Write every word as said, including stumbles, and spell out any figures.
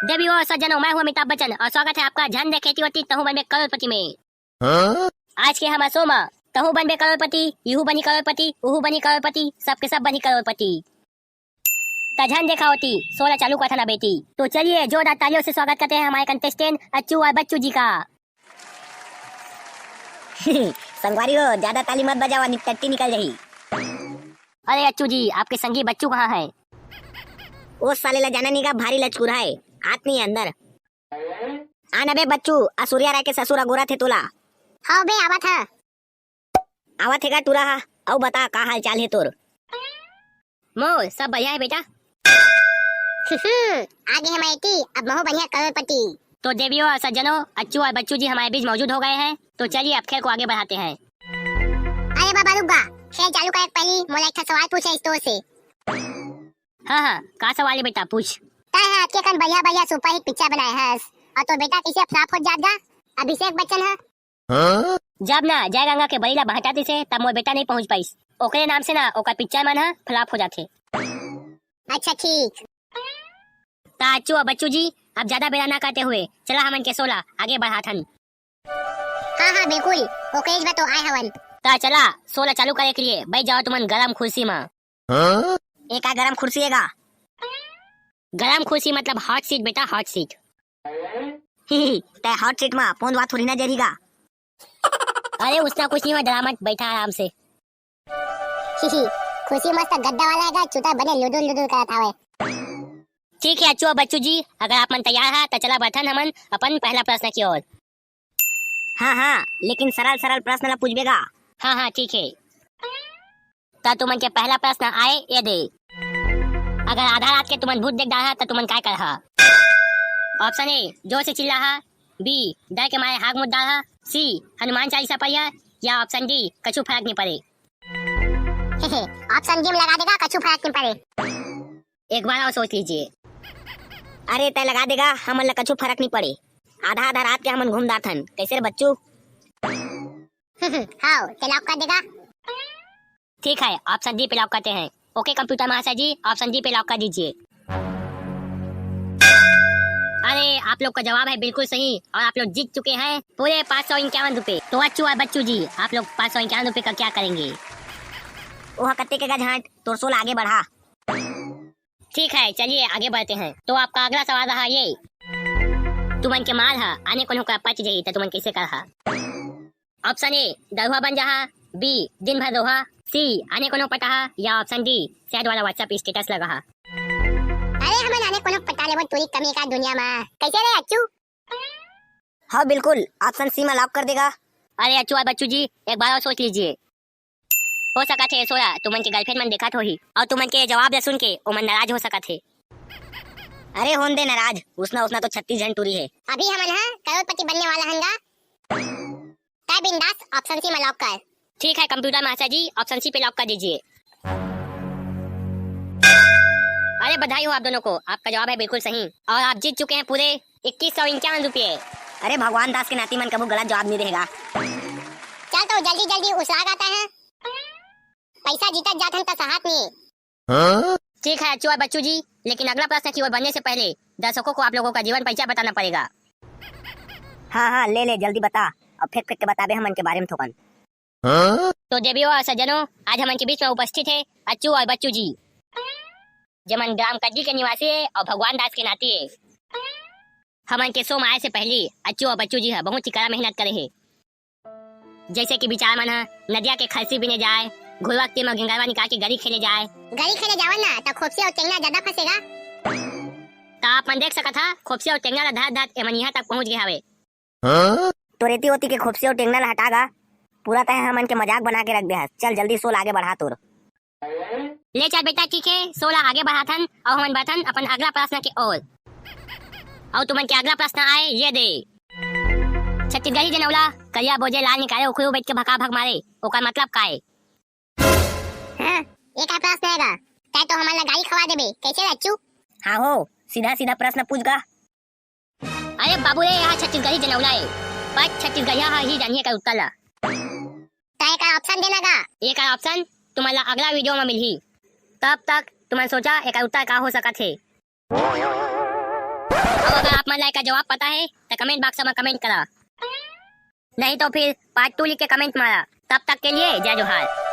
देवियों और सज्जनों, मैं हूँ अमिताभ बच्चन और स्वागत है आपका झन देखे एती ओती तहूँ बनबे करोड़पति में। हाँ? आज के हमर show म तहूँ बनबे करोड़पति, इहू बनही करोड़पति, उहू बनही करोड़पति, सबके सब बनही करोड़पति। त झन देखा ओती, show ला चालू करथन अब एती। तो चलिए जोरदार तालियों से स्वागत करते हैं हमारे contestant अच्छू और बच्चू जी का। संगवारी हो, ज्यादा ताली मत बजावा, नहीं त टट्टी निकल जाही। अरे अच्छू जी, आपके संगी बच्चू कहाँ है? ओ साले ला जाना नहीं का, भारी लचकुरा है, आत नहीं है अंदर। आ न बे बच्चू, आ सूर्या राय के ससुर अगोरत हे तोला। हव बे, आवत ह। आवत हे का टूरा हा? अउ बता, का हाल चाल हे तोर? मोर सब बढ़िया है बेटा। आगे हम एती, अब महू बढ़िया करोड़पति। तो देवियों और सज्जनों, अच्छू और बच्चू जी हमारे बीच मौजूद हो गए हैं, तो चलिए अब खेल को आगे बढ़ाते हैं। अरे बाबा रुक गा, खेल चालू करे के पहली मोला एक ठा सवाल पूछे इस तोर से। हाँ हाँ, का सवाल है बेटा, पूछ। तय है अतके कन बढ़िया बढ़िया superhit picture बनाए हस, और तोर बेटा कइसे flop हो जात गा अभिषेक बच्चन ह? हाँ? जब ना जय गंगा के बरी ला बहटातिस हे, तब मोर बेटा नहीं पहुंच पाइस। ओकरे नाम से ना ओकर picture मन ह flop हो जाथे। अच्छा ठीक। त अच्छू और बच्चू जी, अब ज्यादा बेरा ना करते हुए चला हमन के show ला आगे बढ़ाथन। हाँ हाँ बिल्कुल, ओकरेच बर तो आए हवन। त चला show ला चालू करे के लिए बैठ जाओ तुमन गरम कुर्सी म। हाँ? ए का गरम कुर्सी हे गा? गरम कुर्सी मतलब hot seat बेटा, hot seat। तय hot seat मा पोंदवा थोड़ी ना जरी गा। अरे उसना कुछ नहीं हुआ, डरा मत, बैठा आराम से। कुर्सी मस्त गद्दा वाला हे गा, चूता बने लुडुर लुडुर करत हावय। ठीक है अच्छू और बच्चू जी, अगर आप मन तैयार हा त चला बढ़थन हमन अपन पहला प्रश्न की ओर। हाँ हाँ, लेकिन सरल सरल प्रश्न ला पूछबे गा। हाँ हाँ ठीक है। त तुमन के पहला प्रश्न आए ये दे, अगर आधा रात के तुमन भूत देख डारहा त तुमन काय करहा? Option A, जोर से चिल्लाहा। B, डर के मारे हाथ मुड़ डारहा। C, हनुमान चालीसा पढ़िहा। या option D, कछु फरक नहीं पड़े। Option D में लगा देगा, कछु फरक नहीं पड़े। एक बार और सोच लीजिए। अरे तय लगा देगा, हमन ला कछु फरक नहीं पड़े। आधा आधा रात के हमन घूम डारथन, कैसे रे बच्चू? हाँ, तय lock कर देगा। ठीक है, option D पे lock करते हैं। OK computer महाशय जी, option D पे lock कर दीजिए। अरे, आप लोग का जवाब है बिल्कुल सही और आप लोग जीत चुके हैं पूरे पाँच सौ इक्यावन रुपए। तो अच्छू और बच्चू जी, आप लोग पाँच सौ इक्यावन रुपए का क्या करेंगे? ओह कत्ते के गा झांट, तोर show ला आगे बढ़ा। ठीक है, चलिए आगे बढ़ते हैं। तो आपका अगला सवाल रहा ये, तुमन के माल हा आने कोनो का पच जाही त तुमन कैसे करहा? Option A, दरुहा बन जाहा। B, दिन भर रोहा। C, आने कोनो पटाहा। या option D, शहद वाला WhatsApp status लगाहा। अरे हमन आने कोनो पटा लेबो, तोरी कमी का दुनिया मा। कैसे रे अच्छू? हाँ बिल्कुल, option C में lock कर देगा। अरे अच्छू और बच्चू जी, एक बार और सोच लीजिए। हो सकत हे सोरा तुमन के girlfriend मन देखत होही और तुमन के जवाब ला सुन के ओमन नाराज हो सकत हे। अरे होन दे नाराज, उसना उसना तो छत्तीस झन टूरी हे। अभी हमन ह करोड़पति बनने वाला हन गा। तय बिंदास option C में lock कर। ठीक है computer master जी, option C पे lock कर दीजिए। अरे बधाई हो आप दोनों को, आपका जवाब है बिल्कुल सही और आप जीत चुके हैं पूरे इक्कीस सौ इक्यावन रुपये। अरे भगवान दास के नाती मन कभू गलत जवाब नहीं देगा। चल तो जल्दी जल्दी उसराग आता है, पैसा जीतत जात हन त सहात नहीं। हाँ? ठीक है अच्छू और बच्चू जी, लेकिन अगला प्रश्न की ओर बढ़ने से पहले दर्शकों को आप लोगों का जीवन परिचय बताना पड़ेगा। हाँ हाँ, ले ले जल्दी बता, अब फेंक फेंक के बताबे हमन के बारे में थोकन। हाँ? तो देवियों और सज्जनों, आज हमन के बीच में उपस्थित है अच्छू और बच्चू जी, जेमन ग्राम कज्जी के निवासी है और भगवान दास के नाती है। हमन के show में आए से पहली अच्छू और बच्चू जी ह बहुत ही कड़ा मेहनत करे हे। जैसे कि बिचार मन ह नदिया के खरसी बिने जाए, घुरवा के तीर म गेंगरवा निकाल के गरी खेले जाए। गरी खेले जावन ना, त खोपसी अउ टेंगना ज्यादा फंसेगा। त आप मन देख सकत हा, खोपसी अउ टेंगना ला धरत धरत एमन इहाँ तक पहुंच गे हवे। हाँ? तोर एती ओती के खोपसी अउ टेंगना ला हटा गा, पूरा तय हमन के मजाक बना के रख दे हस। चल जल्दी show ला आगे बढ़ा तोर। ले चल बेटा, ठीक है, show ला आगे बढ़ाथन अउ हमन बढ़थन अपन अगला प्रश्न के ओर। अउ तुमन के अगला प्रश्न आए, ये दे। छत्तीसगढ़ी जनौला, करिया बोजे लाल निकाले, उखरू बैठ के भका भक मारे, ओकर मतलब का ए? हाँ, ये का प्रश्न हे गा? तै तो हमन ला गाली खवा देबे, कैसे लच्चू? हाँ हो, सीधा सीधा प्रश्न पूछ गा। अरे बाबू रे, यहाँ छत्तीसगढ़ी जनौला ए, पर छत्तीसगढ़िया हा ही जानिए का उत्तर ला। त एकर option देना गा। एकर option तुमन ला अगला video में मिलही। तब तक तुमन सोचा एकर उत्तर का हो सकत हे। अउ अगर आप मन ला एकर जवाब पता हे, त comment box में comment करा, नहीं तो फिर part two लिख के comment मारा। तब तक के लिए जय जोहार।